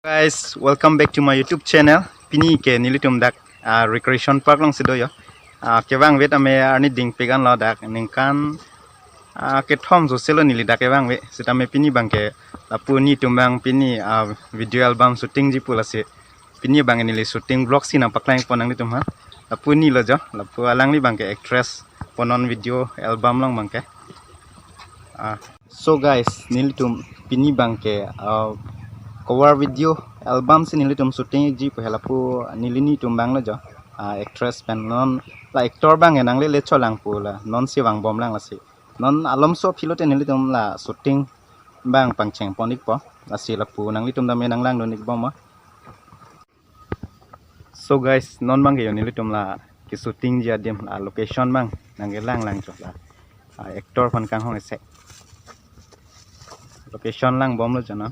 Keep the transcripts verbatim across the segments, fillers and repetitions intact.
Guys, welcome back to my YouTube channel. Pini ke nelitum dak, ah, Recreation Park alongsi do jo. Ah, kevang vet ame arni dingpik anlo, dak ningkan, ah, kethom soselo neli dak kevang vet. Sitame pini abangke lapu netum abang pini, ah, video album shooting ji pu lasi. Pini abangke neli shooting vlog si nangpaklang pon nanglitum ha. Lapu nelo jo, lapu alangli abangke actress pu non video album along abangke. Ah, so guys, nelitum pini abangke, ah, cover video album si nelitum shooting ji pu he, lapu neli netum abanglo jo. Ah, actress pen non la actor abangke nanglele cholang pu la non si vangbom lang lasi. Non alomso aphi lote nelitum la shooting abang pangcheng pon ikpo. Lasi lapu nanglitum tame nanglangdun ikbom ma. So guys, non abangke jo nelitum la ke shooting ji adim la location abang nangkelang lang jo la. Ah, actor aphan kanghong isi. Location langbomlo jo non.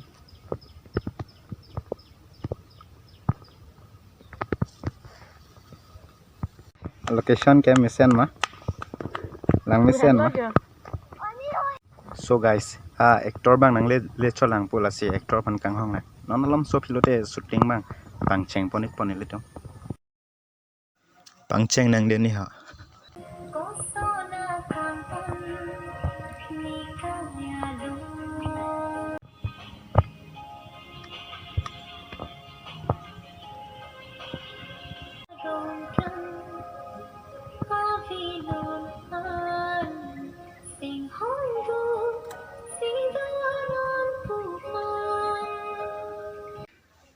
Location ke mesen ma. Lang mesen ma. So guys, ah, actor abang nanglele cholang pu lasi actor aphan kanghong na. Non alomso aphi lote shooting abang pangcheng pon ikpo nelitum. Pangcheng nang deni ha.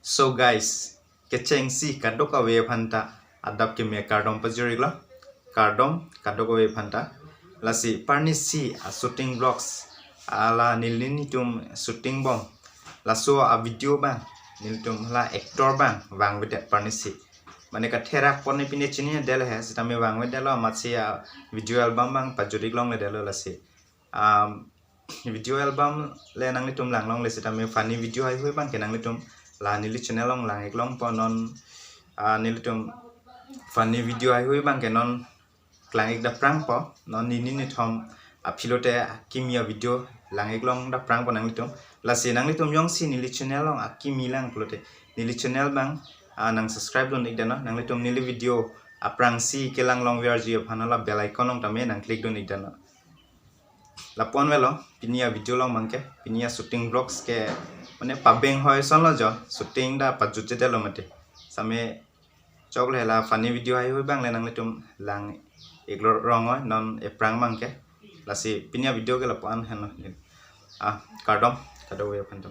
So guys, kechengsi kadokave aphanta adap keme kardom pajir iklo. Kardom kadokave aphanta. Lasi parnisi a shooting vlogs ala neli netum shooting bom. Laso a video abang nelitum la actor abang vangvedet parnisi. Mane katherak pon ne pine chinine delo he, sitame vangvedetlo, amatsi a video album abang pajut ik longle detlo lasi. Um, video album le nanglitum lang longle sitame funny video haihui abangke nanglitum la neli channel along lang ik longpo non, ah, nelitum funny video haihui abangke non klang ik daprangpo, non nini nithom aphi lote akimi a video lang ik long daprangpo nanglitum. Lasi nanglitum jongsi neli channel along akimi lang pulote neli channel abang, ah, nang subscribe dun ik dano, nanglitum neli video aphrangsi kelang long verji aphan la bell icon along tame nang click dun ik dano. Lapu-an avelo pini a video along abangke, pini a shooting vlogs ke mane pabeng hoi sonlo jo, shooting ta pajutjedetlo mate. Sitame choklo he, la funny video haihui abang le nanglitum lang ik long oi non aphrang abangke. Lasi pini a video ke lapu-an henlo. Ah, kardom kadokave aphanta.